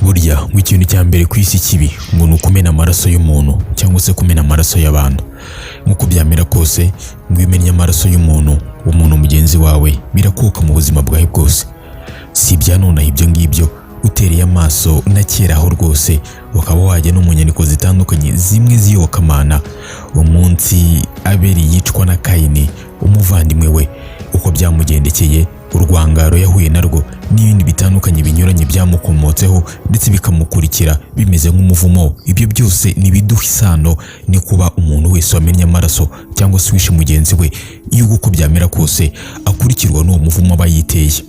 Burya ngo ikintu cya mbere ku isi kibi ngo ni ukumena amaraso y'umuntu cyangwa se kumena amaraso y'abantu. Nk'uko byamera kose, ngo iyo umennye amaraso y'umuntu, umuntu mugenzi wawe, birakuka mu buzima bwawe bwose. Si ibya nonaha ibyo ngibyo, utereye amaso na kera aho rwose ukaba wajya no mu nyandiko zitandukanye zimwe z'iyobokamana. Umunsi Abeli yicwa na Kayini umuvandimwe we, uko byamugendekeye, urwangaro yahuye narwo n'ibindi bitandukanye binyuranye byamukomotseho ndetse bikamukurikira bimeze nk'umuvumo, ibyo byose ni ibiduha isano ni kuba umuntu wese wamennye amaraso cyangwa se wishe mugenzi we, iyo uko byamera kose akurikirwa n'uwo muvumo aba yiteye.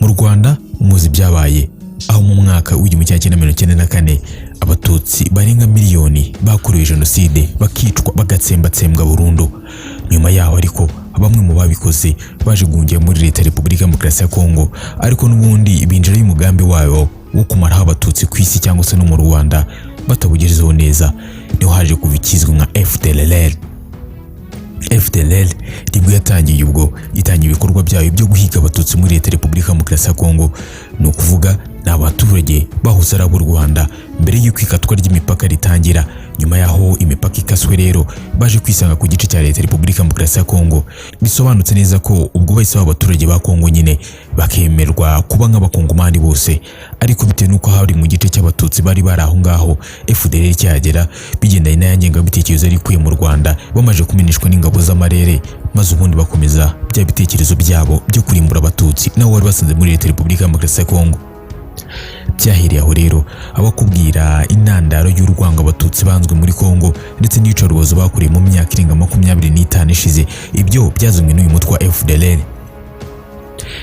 Mu Rwanda muzi ibyabaye, aho mu mwaka w'1994 Abatutsi barenga miliyoni bakorewe jenoside, bakicwa, bagatsembatsembwa burundu. Nyuma yaho ariko bamwe mu babikoze baje guhungira muri Leta ya Repubulika Demokarasi ya Kongo, ariko n'ubundi binjira y'umugambi wayo wo kumaraho Abatutsi ku isi cyangwa se no mu Rwanda batawugejejeho neza. Niho haje kuva ikizwi nka FDLR. FDLR nibwo yatangiye, ubwo itangiye ibikorwa byayo byo guhiga Abatutsi muri Leta ya Repubulika Demokarasi ya Kongo. Ni ukuvuga ni abaturage bahoze ari ab'u Rwanda mbere y'uko ikatwa ry'imipaka ritangira. Nyuma y'aho imipaka ikaswe rero, baje kwisanga ku gice cya Leta ya Repubulika Demokarasi ya Kongo. Bisobanutse neza ko ubwo bahise baba abaturage ba Kongo nyine, bakemerwa kuba nk'Abakongomani bose. Ariko bitewe n'uko hari mu gice cy'Abatutsi bari bari aho ngaho FDLR cyagera, bigendanye n'aya ngengabitekerezo yari ikuye mu Rwanda, bamaze kumeneshwa n'ingabo z'amarere, maze ubundi bakomeza bya bitekerezo byabo byo kurimbura Abatutsi nabo bari basanze muri Leta ya Repubulika Demokarasi ya Kongo. Byahereye aho rero abakubwira intandaro y'urwango Abatutsi banzwe muri Kongo ndetse n'iyicarubozo bakoreye mu myaka irenga 25 ishize, ibyo byazanywe n'uyu mutwe wa FDLR.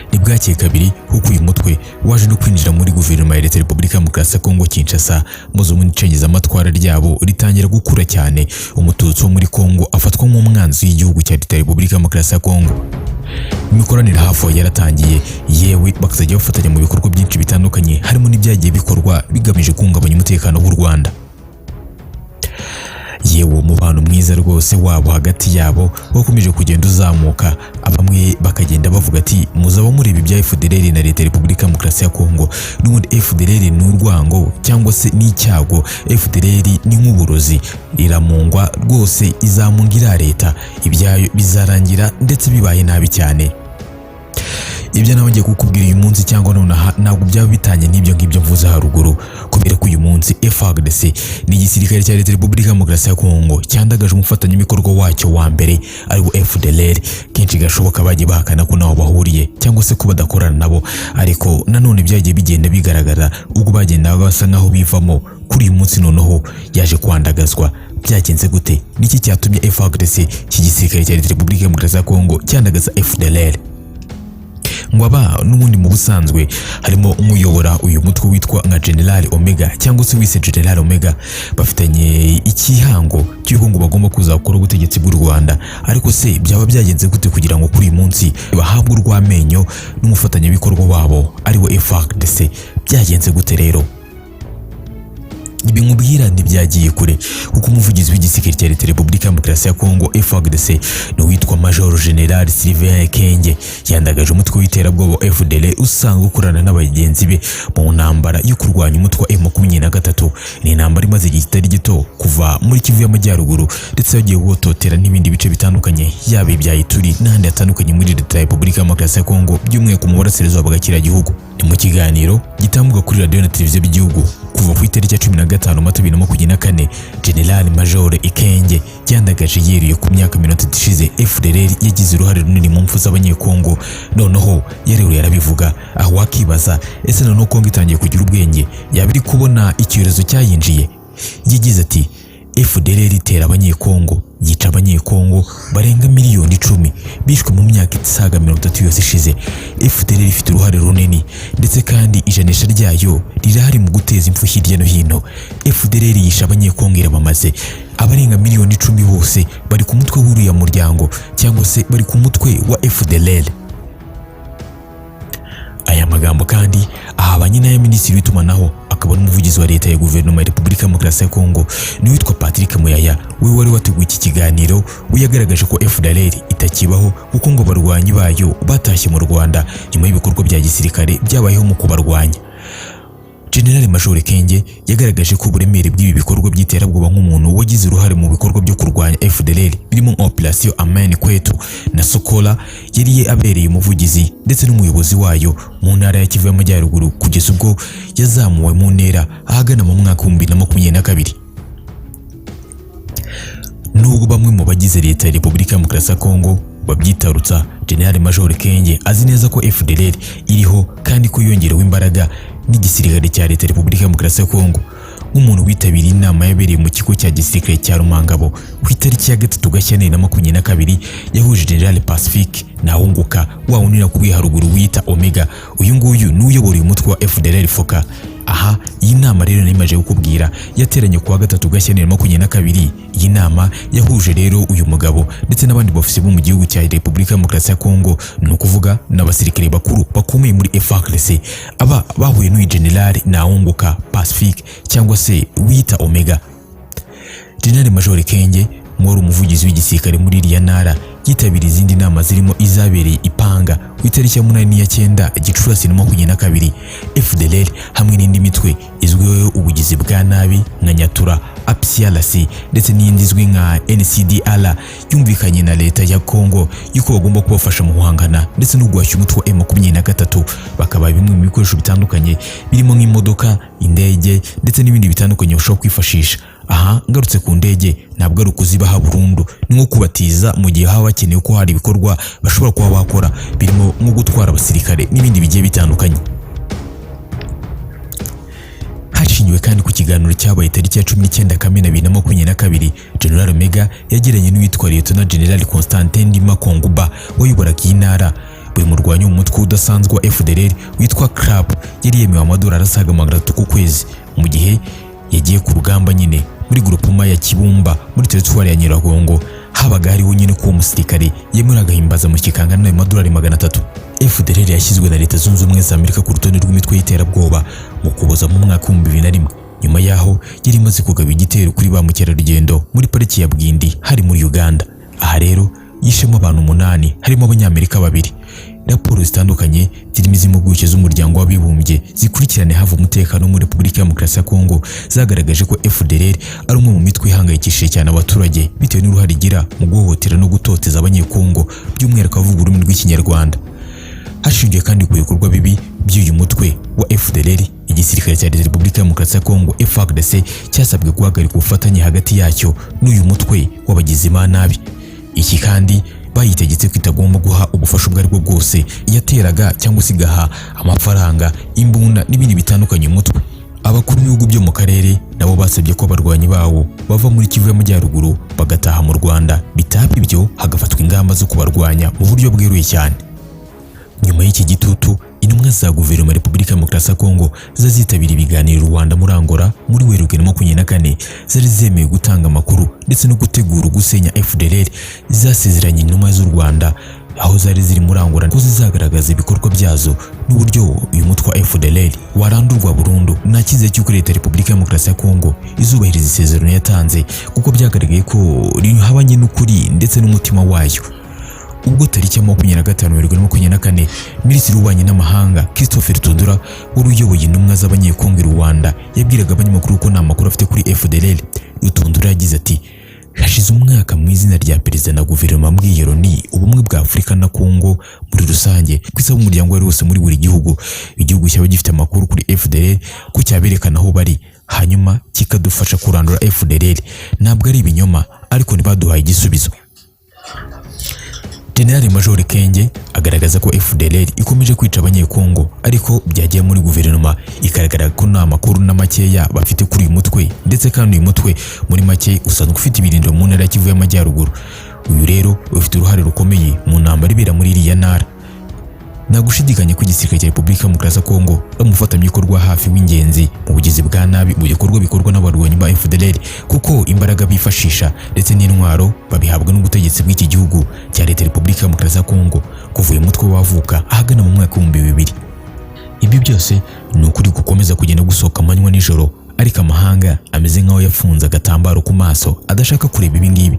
Ntibwakeye kabiri, kuko uyu mutwe waje no kwinjira muri guverinoma ya Leta ya Repubulika Demokarasi ya Kongo Kinshasa, maze ubundi icengezamatwara ryabo ritangira gukura cyane. Umututsi wo muri Kongo afatwa nk'umwanzi w'igihugu cya Leta ya Repubulika Demokarasi ya Kongo. Imikoranire hafi aho yaratangiye, yewe bakazajya bafatanya mu bikorwa byinshi bitandukanye, harimo n'ibyagiye bikorwa bigamije guhungabanya umutekano w'u Rwanda. Yewe umubano mwiza rwose wabo hagati yabo wakomeje kugenda uzamuka, bamwe bakagenda bavuga ati: "Muzaba mureba ibya FDLR na Leta ya Repubulika Demokarasi ya Kongo. N'ubundi FDLR ni urwango cyangwa se ni icyago, FDLR ni nk'uburozi, iramungwa rwose, izamunga iriya leta, ibyayo bizarangira ndetse bibaye nabi cyane." Ibyo nawe ngiye kukubwira uyu munsi cyangwa nonaha ntabwo byaba bitanye n'ibyo ngibyo mvuze haruguru, kubera ko uyu munsi FARDC ni igisirikare cya Leta ya Repubulika Demokarasi ya Kongo cyandagaje umufatanyabikorwa wacyo wa mbere, ari wo FDLR. Kenshi gashoboka bagiye bahakana ko naho bahuriye cyangwa se ko badakorana nabo, ariko nanone byagiye bigenda bigaragara ubwo bagenda basa nkaho bivamo. Kuri uyu munsi noneho yaje kwandagazwa. Byagenze gute? Niki cyatumye FARDC, iki gisirikare cya Leta ya Repubulika Demokarasi ya Kongo, cyandagaza FDLR? Ngo aba n'ubundi mu busanzwe harimo umuyobora uyu mutwe witwa nka General Omega cyangwa se wise General Omega, bafitanye ikihango cy'uko ngo bagomba kuzakora ubutegetsi bw'u Rwanda. Ariko se byaba byagenze gute kugira ngo kuri uyu munsi bahabwe urw'amenyo n'umufatanyabikorwa wabo ari we FARDC? Byagenze gute rero? Ibi nkubwira ntibyagiye kure, kuko umuvugizi w'igisirikare cya Leta Repubulika Demokarasi ya Kongo FARDC ni uwitwa Major General Sylvain Ekenge, yandagaje umutwe w'iterabwoba FDLR usanzwe ukorana n'abagenzi be mu ntambara yo kurwanya umutwe wa M23. Ni intambara imaze igihe kitari gito kuva muri Kivu y'Amajyaruguru, ndetse yagiye wototera n'ibindi bice bitandukanye, yaba ibya Ituri n'ahandi hatandukanye muri Leta ya Repubulika Demokarasi ya Kongo, by'umwihariko mu burasirazuba bwa kiriya gihugu. Ni mu kiganiro gitambuka kuri radiyo na televiziyo by'igihugu kuva ku itariki ya 15 Mata 2024, General Major Ekenge yandagaje yeruye ku myaka 30 ishize FDLR yagize uruhare runini mu mpfu z'Abanyekongo. Noneho yareruye arabivuga. Aho wakibaza: ese noneho Kongo itangiye kugira ubwenge, yaba iri kubona icyorezo cyayinjiye? Yagize ati: "FDLR itera Abanyekongo, yica Abanyekongo barenga miliyoni 10 bishwe mu myaka isaga 30 yose ishize. FDLR ifite uruhare runini, ndetse kandi ijanisha ryayo rirahari mu guteza impfu hirya no hino. FDLR yishe Abanyekongo, irabamaze. Abarenga miliyoni 10 bose bari ku mutwe w'uriya muryango cyangwa se bari ku mutwe wa FDLR." Aya magambo kandi ahabanye n'aya minisitiri w'itumanaho akaba n'umuvugizi wa leta ya guverinoma ya Repubulika Demokarasi ya Kongo, niwitwa Patrick Muyaya, we wari wateguye iki kiganiro. We yagaragaje ko FDLR itakibaho, kuko ngo abarwanyi bayo batashye mu Rwanda nyuma y'ibikorwa bya gisirikare byabayeho mu kubarwanya. General Major Kenge yagaragaje ko uburemere bw'ibi bikorwa by'iterabwoba nk'umuntu wagize uruhare mu bikorwa byo kurwanya FDLR birimo Operation Amani Kwetu na Sokola, yari abereye umuvugizi ndetse n'umuyobozi wayo mu ntara ya Kivu y'Amajyaruguru kugeza ubwo yazamuwe mu ntera ahagana mu mwaka 2022. Nubwo bamwe mu bagize leta ya Repubulika ya Demokarasi ya Kongo babyitarutsa, General Major Kenge azi neza ko FDLR iriho kandi ko yongerewe imbaraga n'igisirikare cya leta ya Repubulika ya Demokarasi ya Kongo. Nk'umuntu witabiriye inama yabereye mu kigo cya gisirikare cya Rumangabo ku itariki ya 3 Gashyantare 2022, yahuje General Pacifique Ntawunguka, wa wundi nakubwiye haruguru wita Omega. Uyu nguyu ni uyobora uyu mutwe wa FDLR FOCA. Aha iyi nama rero nari kukubwira yateranye kuwa 3 Gashyantare 2022. Iyi nama yahuje rero uyu mugabo ndetse n'abandi bofisiye bo mu gihugu cya Repubulika ya Demokarasi ya Kongo, ni ukuvuga n'abasirikare bakuru bakomeye muri FARDC. Aba bahuye n'uyu General Ntawunguka Pacifique cyangwa se wita Omega. General Major Kenge wari umuvugizi w'igisirikare muri iriya ntara yitabiriye izindi nama zirimo izabereye Ipanga ku itariki ya 8 n'iya 9 Gicurasi 2022. FDLR hamwe n'indi mitwe izwiho ubugizi bwa nabi nka Nyatura, APCLC ndetse n'indi izwi nka NCDR yumvikanye na leta ya Kongo yuko bagomba kubafasha mu guhangana ndetse no guhashya umutwe wa M23, bakaba bimwe mu bikoresho bitandukanye birimo nk'imodoka, indege ndetse n'ibindi bitandukanye bashobora kwifashisha. Aha ngarutse ku ndege, ntabwo ari ukuzibaha burundu, ni nko kubatiza mu gihe haba hakenewe ko hari ibikorwa bashobora kuba bakora birimo nko gutwara abasirikare n'ibindi bigiye bitandukanye. Hashingiwe kandi ku kiganiro cyabaye tariki ya 19 Kamena 2022, General Omega yagiranye n'uwitwa Lieutenant General Constantin Ndima Konguba wayoboraga iyi ntara. Buri murwanyi w'umutwe udasanzwe wa FDLR witwa CRAP yari yemewe amadolari asaga 300 ku kwezi mu gihe yagiye ku rugamba nyine muri groupement ya Kibumba muri teritwari ya Nyiragongo. Habaga hariho nyine ko uwo musirikare yemerewe agahimbaza mu kikangana n'ayo madolari 300. FDLR yashyizwe na Leta Zunze Ubumwe za Amerika ku rutonde rw'imitwe y'iterabwoba mu Kuboza mu mwaka 2001, nyuma yaho yari imaze kugaba igitero kuri ba mukerarugendo muri pariki ya Bwindi hari muri Uganda. Aha rero yishemo abantu 8 harimo Abanyamerika 2. Raporo zitandukanye zirimo iz'impuguke z'umuryango w'abibumbye zikurikirane hafi umutekano muri Repubulika ya Demokarasi ya Kongo zagaragaje ko FDLR ari umwe mu mitwe ihangayikishije cyane abaturage bitewe n'uruhare igira mu guhohotera no gutoteza Abanyekongo, by'umwihariko abavuga ururimi rw'Ikinyarwanda. Hashingiwe kandi ku bikorwa bibi by'uyu mutwe wa FDLR, igisirikare cya Repubulika ya Demokarasi ya Kongo FARDC cyasabwe guhagarika ubufatanye hagati yacyo n'uyu mutwe w'abagizi ba nabi. Iki kandi bayitegetse ko itagomba guha ubufasha ubwo aribwo bwose yateraga cyangwa se igaha amafaranga, imbunda n'ibindi bitandukanye umutwe. Abakuru b'ibihugu byo mu karere nabo basabye ko abarwanyi bawo bava muri Kivu y'Amajyaruguru bagataha mu Rwanda, bitaba ibyo hagafatwa ingamba zo kubarwanya mu buryo bweruye cyane. Nyuma y'iki gitutu, intumwa za guverinoma ya Repubulika ya Demokarasi ya Kongo zazitabira ibiganiro Rwanda muri Angola muri Werurwe 24 zari zemewe gutanga amakuru ndetse no gutegura gusenya FDLR. Zasezeranye intumwa z'u Rwanda aho zari ziri muri Angola ko zizagaragaza ibikorwa byazo n'uburyo uyu mutwe wa FDLR warandurwa burundu. Nta cyizere cy'uko leta ya Repubulika ya Demokarasi ya Kongo izubahiriza isezerano yatanze, kuko byagaragaye ko rihabanye n'ukuri ndetse n'umutima wayo. Ubwo tariki ya 25 Werurwe 24, Minisitiri w'Ububanyi n'Amahanga Christopher Tundura wari uyoboye intumwa z'Abanyekongo i Rwanda yabwiraga abanyamakuru ko nta makuru afite kuri FDLR. Lutundula yagize ati: "Hashize umwaka mu izina rya perezida na guverinoma mbwiye Loni, Ubumwe bwa Afurika na Kongo muri rusange ko isaba umuryango wari wose muri buri gihugu, igihugu cyaba gifite amakuru kuri FDLR, ko cyaberekana aho bari hanyuma kikadufasha kurandura FDLR. Ntabwo ari ibinyoma, ariko ntibaduhaye igisubizo." General Major Kenge agaragaza ko FDLR ikomeje kwica Abanyekongo, ariko byagiye muri guverinoma ikagaragara ko nta makuru na makeya bafite kuri uyu mutwe, ndetse kandi uyu mutwe muri make usanzwe ufite ibirindiro mu ntara ya Kivu y'Amajyaruguru. Uyu rero ufite uruhare rukomeye mu ntambara ibera muri iriya ntara. Nta gushidikanya ko igisirikare cya Repubulika Demokarasi ya Kongo ari umufatanyabikorwa hafi w'ingenzi mu bugizi bwa nabi mu bikorwa bikorwa n'abarwanyi ba FDLR, kuko imbaraga bifashisha ndetse n'intwaro babihabwa n'ubutegetsi bw'iki gihugu cya Leta ya Repubulika Demokarasi ya Kongo kuva uyu mutwe wavuka ahagana mu mwaka 2000. Ibyo byose ni ukuri gukomeza kugenda gusohoka amanywa nijoro, Ariko amahanga ameze nk'aho yafunze agatambaro ku maso, adashaka kureba ibi ngibi,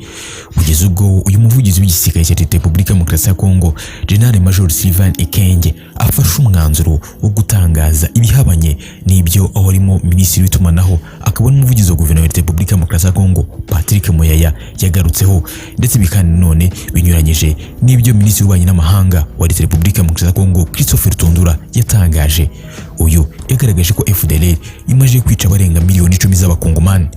kugeza ubwo uyu muvugizi w'igisirikare cya Leta Repubulika Demokarasi ya Kongo, General Major Sylvain Ekenge, afashe umwanzuro wo gutangaza ibihabanye n'ibyo aho arimo Minisitiri w'itumanaho akaba n'umuvugizi wa Guverinoma ya Repubulika Demokarasi ya Kongo, Patrick Muyaya, yagarutseho, ndetse bikandi none binyuranyije n'ibyo Minisitiri w'Ububanyi n'Amahanga wa Leta Repubulika Demokarasi ya Kongo, Christophe Rutundura, yatangaje. Uyu yagaragaje ko FDLR imaze kwica abarenga miliyoni 10 z'abakongomani.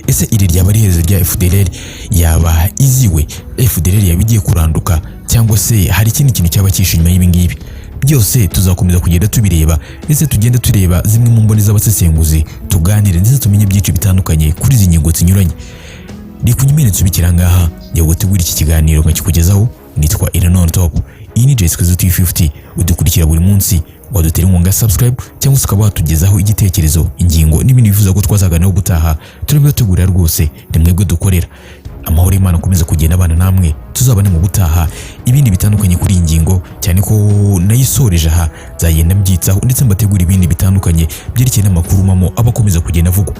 Ese iri ryaba ari iherezo rya FDLR? Yaba iziwe FDLR yaba igiye kuranduka, cyangwa se hari ikindi kintu cyaba cyishe inyuma y'ibi ngibi? Byose tuzakomeza kugenda tubireba, ndetse tugenda tureba zimwe mu mboni z'abasesenguzi, tuganire ndetse tumenye byinshi bitandukanye kuri izi ngingo zinyuranye. Reka unyemere nsubikira ngaha. Njya gutegura iki kiganiro nkakikugezaho, nitwa Irene Top. Iyi ni Jessica 250. Udukurikira buri munsi, wadutera inkunga subscribe, cyangwa se ukaba watugezaho igitekerezo, ingingo n'ibindi wifuza ko twazaganiraho ubutaha. Turabibategurira rwose, ni mwebwe dukorera. Amahoro y'Imana akomeza kugenda abana namwe. Tuzabane mu butaha ibindi bitandukanye kuri iyi ngingo, cyane ko nayisoreje aha. Nzagenda mbyitsaho ndetse mbategura ibindi bitandukanye byerekeye n'amakuru mamo aba akomeza kugenda avugwa.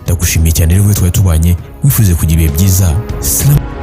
Ndagushimiye cyane rero wowe twari tubanye, wifuze kugira ibihe byiza. Salam.